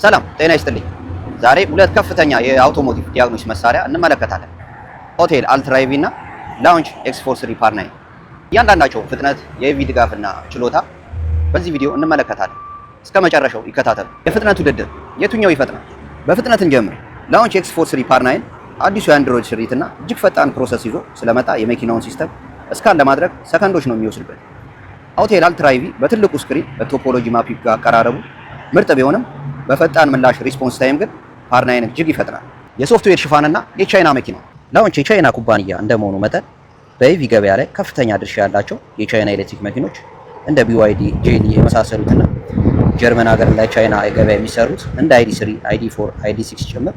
ሰላም ጤና ይስጥልኝ። ዛሬ ሁለት ከፍተኛ የ automotive diagnosis መሳሪያ እንመለከታለን። Autel Ultra EV እና Launch X43 Par 9። እያንዳንዳቸው ፍጥነት፣ የ EV ድጋፍና ችሎታ በዚህ ቪዲዮ እንመለከታለን። እስከ መጨረሻው ይከታተሉ። የፍጥነት ውድድር የቱኛው ይፈጥናል? በፍጥነት እንጀምር። Launch X43 Par 9 አዲሱ የ Android ስሪትና እጅግ ፈጣን process ይዞ ስለመጣ የመኪናውን system scan ለማድረግ ሰከንዶች ነው የሚወስድበት። Autel Ultra EV በትልቁ screen በ topology mapping አቀራረቡ ምርጥ ቢሆንም በፈጣን ምላሽ response time ግን Par 9 እጅግ ይፈጥናል። የሶፍትዌር ሽፋንና የቻይና መኪና። Launch የቻይና ኩባንያ እንደመሆኑ መጠን በ EV ገበያ ላይ ከፍተኛ ድርሻ ያላቸው የቻይና ኤሌክትሪክ መኪኖች እንደ BYD፣ Geely የመሳሰሉትና ጀርመን ሀገር ላይ ቻይና ገበያ የሚሰሩት እንደ ID 3፣ ID 4፣ ID 6 ጭምር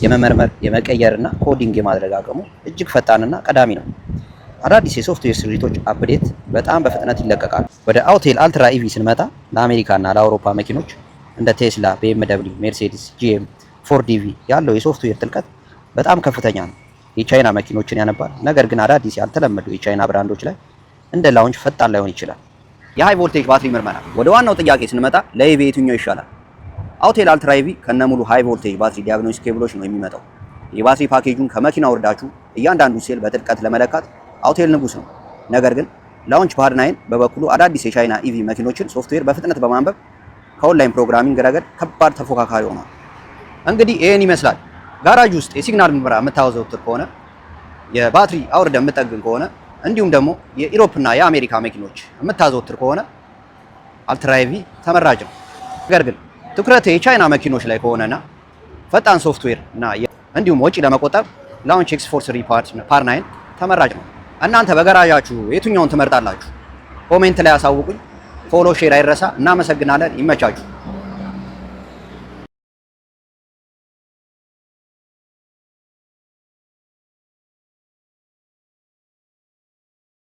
የመመርመር፣ የመቀየር እና coding የማድረግ አቅሙ እጅግ ፈጣንና ቀዳሚ ነው። አዳዲስ የሶፍትዌር ስሪቶች update በጣም በፍጥነት ይለቀቃሉ። ወደ Autel Ultra EV ስንመጣ ለአሜሪካና ለአውሮፓ መኪኖች እንደ ቴስላ፣ BMW፣ ሜርሴዲስ፣ GM፣ Ford EV ያለው የሶፍትዌር ጥልቀት በጣም ከፍተኛ ነው። የቻይና መኪኖችን ያነባል። ነገር ግን አዳዲስ ያልተለመዱ የቻይና brand ኦች ላይ እንደ Launch ፈጣን ላይሆን ይችላል። የ high voltage ባትሪ ምርመራ። ወደ ዋናው ጥያቄ ስንመጣ ለ EV የትኛው ይሻላል? Autel Ultra EV ከነሙሉ high voltage ባትሪ diagnosis ኬብሎች ነው የሚመጣው። የባትሪ ፓኬጁን ከመኪና ወርዳችሁ እያንዳንዱ ሴል በጥልቀት ለመለካት Autel ንጉስ ነው። ነገር ግን Launch Par 9 በበኩሉ አዳዲስ የቻይና EV መኪኖችን ሶፍትዌር በፍጥነት በማንበብ ከ online programming ረገድ ከባድ ተፎካካሪ ሆኗል። እንግዲህ ይህን ይመስላል። ጋራጅ ውስጥ የ signal ምርመራ የምታዘወትር ከሆነ፣ የባትሪ አውርደ የምጠግን ከሆነ፣ እንዲሁም ደግሞ የ Europe ና የአሜሪካ መኪኖች የምታዘወትር ከሆነ Ultra EV ተመራጭ ነው። ነገር ግን ትኩረት የቻይና መኪኖች ላይ ከሆነና ፈጣን ሶፍትዌር እና እንዲሁም ወጪ ለመቆጠብ Launch X43 Par 9 ተመራጭ ነው። እናንተ በገራዣችሁ የትኛውን ትመርጣላችሁ? Comment ላይ አሳውቁኝ። Follow፣ share አይረሳ። እናመሰግናለን። ይመቻችሁ።